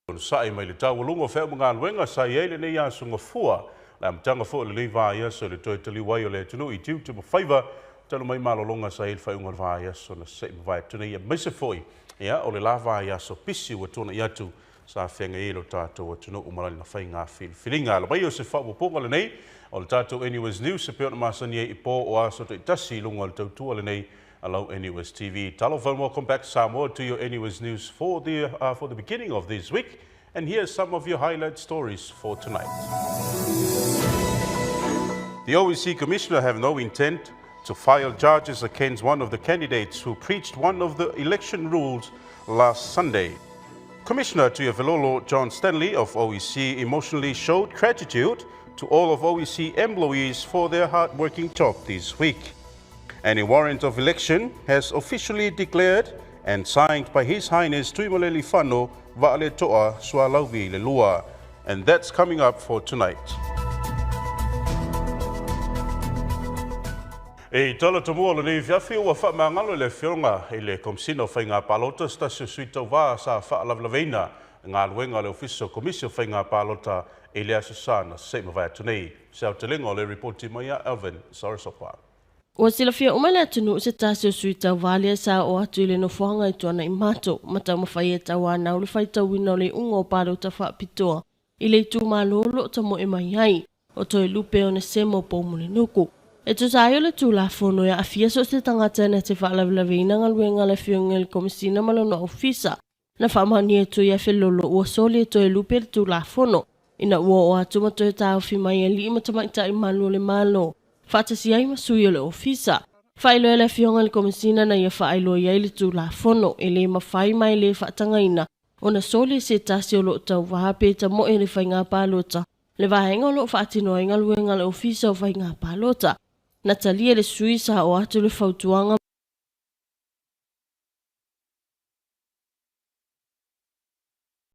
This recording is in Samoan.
Onosai mai le taualuga o feau ma galuega sa i ai lenei aso Gafua, le amataga foi o lenei vaiaso i le toe taliu ai o le atunuu i tiute ma faiva talu mai malologa sa i ai le faaiuga o le vaiaso na se i mavae atu nei, aemaise foi ia o le la vaiaso pisi ua tuanai atu sa feagai ai lo tatou atunuu ma lana faiga filifiliga. Alo mai o se faaopoopoga lenei o le tatou NUS News e pei ona masani ai i po o aso taitasi i luga o le tautua lenei a lau NUS TV. Talofa and welcome back, Samoa, to your NUS News for the beginning of this week. And here's some of your highlight stories for tonight. The OEC Commissioner have no intent to file charges against one of the candidates who breached one of the election rules last Sunday. Commissioner Tuiafelolo John Stanley of OEC emotionally showed gratitude to all of OEC employees for their hard-working job this week. And a warrant of election has officially declared and signed by His Highness Tuimalealiifano Vaaletoa Sualauvi le Lua. And that's coming up for tonight. E tala tomua o lenei afiafi ua faamagalo e le afioga i le Komesina o Faiga Palota se tasi o sui tauvā sa faalavelaveina galuega a le Ofisa o Komisi o Faiga Palota i le Aso Sa na se i mavae atu nei. Se aotelega o le ripoti mai a Alvin Sarasopa. Ua silafia uma e le atunuu se tasi o sui tauvā lea sa oo atu i le nofoaga i Tuanaimato ma taumafai e tauanau le faitauina o le iuga o palota faapitoa i le itumalo o lo o tamoe mai ai o Toelupe Onesemo Poumulinuku. E tusa ai o le Tulafono e aafia so o se tagata na te faalavelaveina galuega a le Afioga i le Komesina ma lona Ofisa, na faamaonia e Tuiafelolo ua soli e Toelupe le Tulafono ina ua oo atu ma toe taofi mai alii ma tamaitai malu o le Malo faatasi ai ma sui o le Ofisa. Faailoa e le Afioga i le Komesina na ia faailoa i ai le Tulafono e le mafai ma e le faatagaina ona soli e se tasi o lo o tauvā pe tamoe i le faiga palota le vaega o lo o faatino ai galuega a le Ofisa o Faiga Palota. Na talia e le sui sa oo atu le fautuaga.